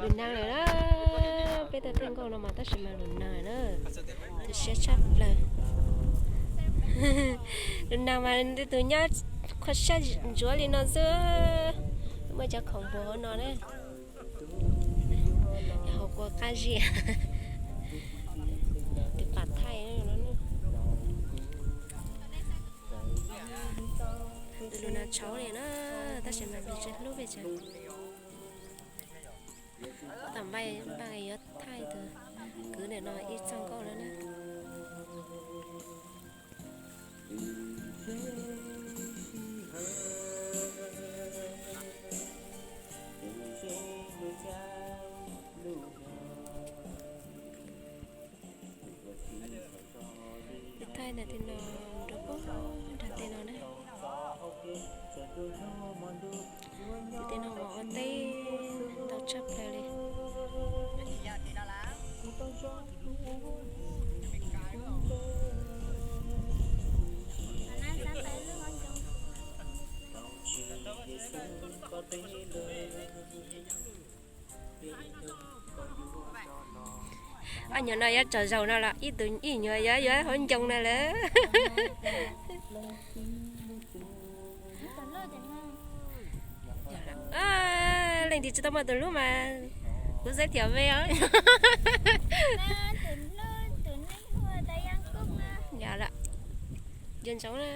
Lus neeg lawm na, peb tuaj thaj nkauj no mas tab sis mas lus neeg lawm na, tu siab tshaj plaws. Lus neeg mas tus nyob qhov sab ntsuav li no xwb, muaj cov khoom npua hauv no na, hauv kua qab zib, tus pam thaij no. Lus neeg tshauv li na, tab sis mas lus tsis hlub pes tsawg. Tam npaj yuav thaij tus kwv ntawm no ib txoj nkauj lawm na. Thaij ntawm tej no rau pem nram tej no na. Tej no mas ua teb ntau tshaj plaws li. Ob nyuag no yuav tsaug zog no los ib tug ib nyuag yuav yuav hauv ncoo no lawm. Leej twg tsis tau muaj tus hlub mas kuv xav thiam ve os. Yog lawm, nco ntsoov na.